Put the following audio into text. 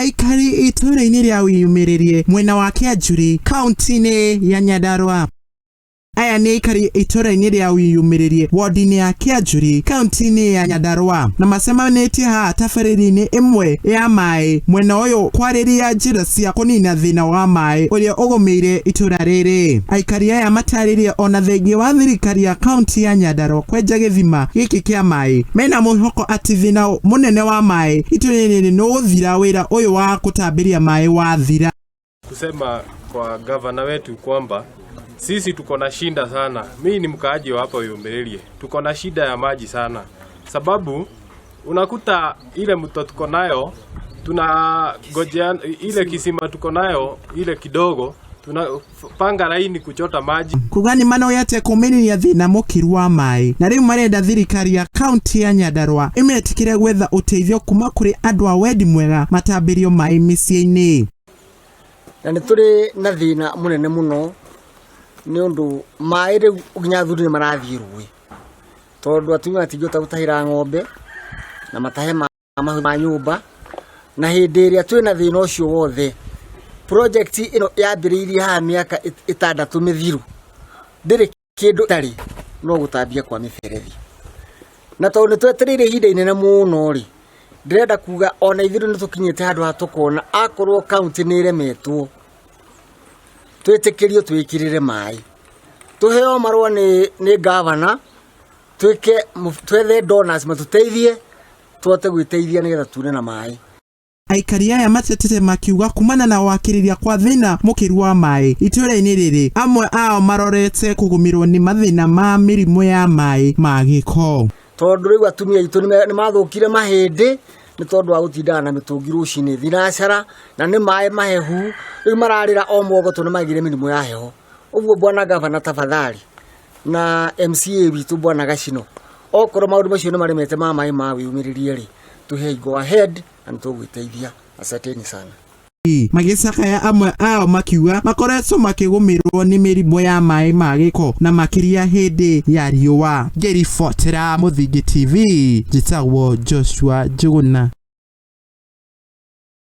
Aikari itũũra-inĩ rĩa Wĩyumĩrĩrie mwena wa Kĩanjuri kaunti-inĩ ya Nyandarua. Aya nĩ aikari itũũra-inĩ rĩa Wĩyumĩrĩrie wodi-inĩ ya Kĩanjuri kaunti-inĩ ya Nyandarua na macemanĩtie haha tabarĩra-inĩ ĩmwe ya maĩ mwena ũyũ kwarĩria njĩra cia kũnina thĩna wa maĩ ũrĩa ũgũmĩire itũũra rĩrĩ. Aikari aya matarĩrie ona thengia wa thirikari ya kaunti ya Nyandarua kwenja gĩthima gĩkĩ kĩa maĩ mena mwĩhoko atĩ thĩna mũnene wa maĩ itũũra-inĩ rĩrĩ nĩũgũthira wĩra ũyũ wa kũtambĩria maĩ wathira. Kusema kwa gavana wetu kwamba sisi tuko na shida sana. Mimi ni mkaaji wa hapa Uyumbilie, tuko na shida ya maji sana, sababu unakuta ile mto tuko nayo tunangojea ile kisima tuko nayo ile kidogo, tunapanga laini kuchota maji. Kuga nĩ manoyete kũmĩrĩria thĩna mũkiru wa maĩ na rĩu marenda thirikari ya kaunti ya Nyandarua ĩmetĩkĩre gwetha ũteithio kuma kũrĩ andũ a wendi mwega matambĩrio maĩ mĩciĩ-inĩ. Na nĩ tũrĩ na thĩna mũnene mũno nĩ ũndũ maĩ rĩu nginya athuri nĩ marathiĩ rũĩ tondũ atumia matingĩhota gũtahĩra ng'ombe na matahe mahu ma nyũmba. Na hĩndĩ ĩrĩa twĩna thĩna ũcio wothe, project ĩno yambĩrĩirie haha mĩaka 6 mĩthiru, ndĩrĩ kĩndũ ĩtarĩ no gũtambia kwa mĩberethi. Na tondũ nĩ twetereire ihinda inene mũno rĩ, ndĩrenda kuga ona ithuĩ nĩ tũkinyĩte handũ ha tũkona akorwo kaunti nĩ ĩremetwo, twĩtĩkĩrio twĩkĩrĩre maĩ, tũheo marũa nĩ gavana, twĩke twethe donors matũteithie tũhote gwĩteithia nĩgetha tune na maĩ. Aikari aya matetete makiuga kumana na wakĩrĩria kwa thĩna mũkĩru wa maĩ itũũra-inĩ rĩrĩ, amwe ao marorete kũgũmĩrwo nĩ mathĩna ma mĩrimũ ya maĩ ma gĩko. Tondũ rĩu atumia aitũ nĩ mathũkire mahĩndĩ nĩ tondũ wa gũtindaga na mĩtũngi rũcinĩ thinacara na nĩ maĩ mahehu, rĩu mararĩra o mwongo tondũ nĩ magĩire mĩrimũ ya heho. Ũguo bwana gavana tafadhali na MCA witũ bwana Gacino, okorwo maũndũ macio nĩ maremete ma maĩ ma wĩyumĩrĩrie rĩ, tũhe go ahead na nĩ tũgwĩteithia. Asanteni sana. Magĩcakaya amwe ao makiuga makoretwo makĩgũmĩrwo nĩ mĩrimũ ya maĩ ma gĩko na makĩria hĩndĩ ya riũa. Ngĩribotera Mũthingi TV, njĩtagwo Joshua Njuguna.